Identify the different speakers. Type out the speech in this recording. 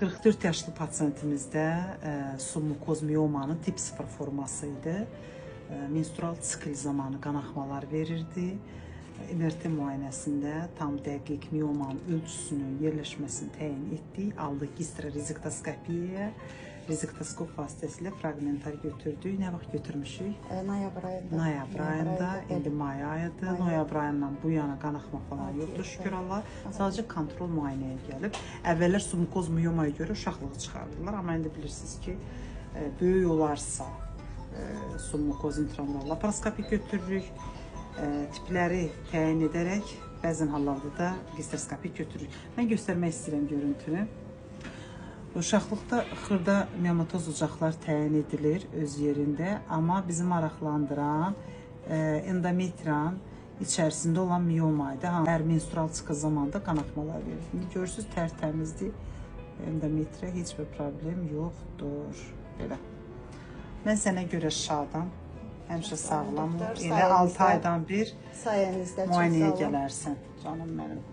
Speaker 1: 44 yaşlı pasientimizdə submukoz miomanın tip 0 forması idi. Menstrual sikl zamanı qanaxmalar verirdi. MRT müayinəsində tam dəqiq miomanın ölçüsünü, yerləşməsini təyin etdik. Aldıq gistrorezektoskopiyaya. Rezektoskop vasitəsilə fraqmentar götürdük. Nə vaxt götürmüşük?
Speaker 2: Noyabr ayında.
Speaker 1: Noyabr ayında, indi may ayıdır. Noyabr ayından bu yana qanaxma falan yoxdur, şükür Allah. Sadəcə kontrol müayinəyə gəlib. Əvvəllər submukoz miomaya görə uşaqlığı çıxardılar, amma indi bilirsiniz ki, böyük olarsa submukoz intramural laparoskopi götürürük. Tipləri təyin edərək bəzən hallarda da gisteroskopi götürürük. Mən göstərmək istəyirəm görüntünü. Uşaqlıqda xırda miomatoz ocaqlar təyin edilir öz yerində, amma bizi maraqlandıran endometriyanın içərisində olan mioma idi. Hər menstrual çıxı zamanında qanaxmalar verir. İndi görürsünüz, tərtəmizdir. Endometriya heç bir problem yoxdur. Belə. Mən sənə görə şadam. Həmişə sağlam ol. Elə 6 aydan bir
Speaker 2: sayənizdə
Speaker 1: müayinəyə gələrsən, canım mənim.